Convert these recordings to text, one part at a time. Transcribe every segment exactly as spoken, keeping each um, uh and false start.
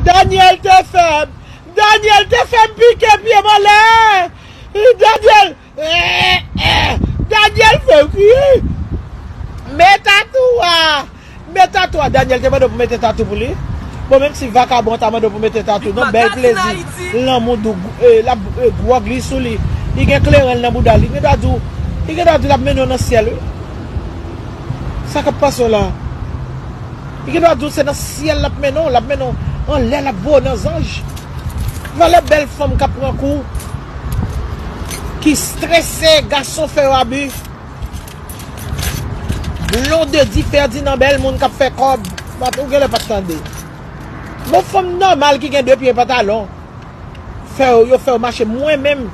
Daniel te fè m, Daniel te fè m pike pye m anlè. Daniel, Daniel fè m kriye. Men tatou a. Men tatou a. Daniel te mande w pou mete tatou pou li. Bon, menm si vakabon ta mande w pou mete tatou, non, bèl plezi. Lanmou dou, eh, l ap, eh, gwòg li sou li. Li gen kleren l nan bouda li. Li gen dwa di w, li gen dwa di w l ap mennen w nan syèl, wi. Sa k ap pase w la? Li gen dwa di w se nan syèl l ap mennen w, l ap mennen w anlè, l ap voye w nan zanj. Valè bèl fanm k ap pran kou, ki strese, gason fè yo abi. Blondedy Ferdinand, bèl moun k ap fè kòb. Ou genlè pa t tande. Bon, fanm nòmal ki gen de pye pantalon. Fè yo, yo fè yo mache. Mwen menm,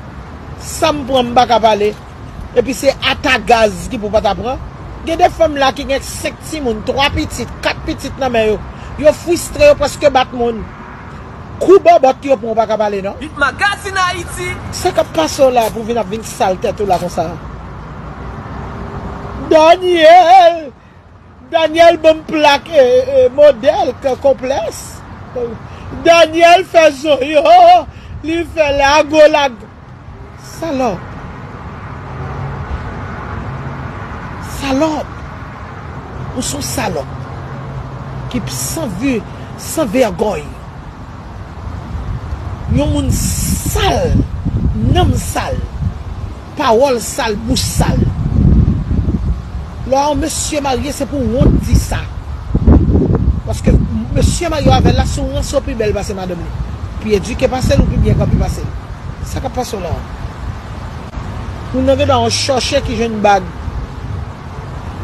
sa m pran, m pa ka pale. Epi se ata gaz ki pou pa ta pran. Gen de fanm la ki gen senk timoun, twa pitit, kat pitit nan men yo. Yo fristre, yo prèske bat moun. Kou bòbòt yo pran, w pa ka pale, non. Hit Magazine Haïti. Sa k ap pase w la pou vin ap vin sal tèt ou la konsa? Daniel! Daniel ban m plak, eh, eh, modèl, k-, konplèks. Daniel fè zonyon, li fè lago lag. Salòp. Salòp. Ou se yon salòp. Ki san vi-, san vègòy. Yon moun sal, nanm sal, pawòl sal, bouch sal. Lè w wè yon mesye marye, se pou wont di sa. Paske mesye marye avè l la, se yon ranse, w pi bèl pase madanm li. Pi edike pase l, ou pi byen kanpe pase l. Sa k ap pase w la? Moun nan gen dwa yon chòche ki jwenn bag.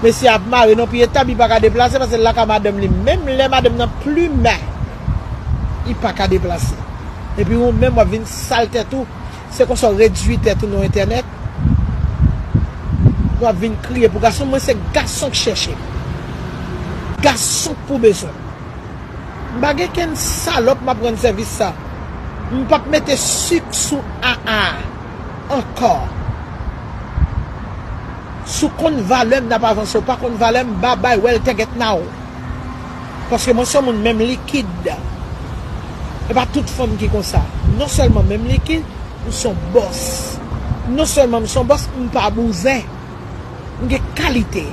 Mesye ap mare nan pye tab, li pa ka deplase, paske l lakay madanm li. Menm lè madanm nan plimen, li pa ka deplase. Epi ou menm w ap vin sal tèt ou, se konsa w redui tèt ou nan entènèt. W ap vin kriye pou gason. Mwen se gason k chèche. Gason k pou bezwen. M pa gen kenn salòp m ap rann sèvis sa. M p ap mete sik sou A A ankò. Si w konn valè m, n ap avanse. Ou pa konn valè m, babay, well, tègèt naw. Paske mwen se yon moun menm likid. E pa tout fanm ki konsa. Non sèlman menm likid, m se yon bòs. Non sèlman m se yon bòs, m pa bouzen. M gen kalite.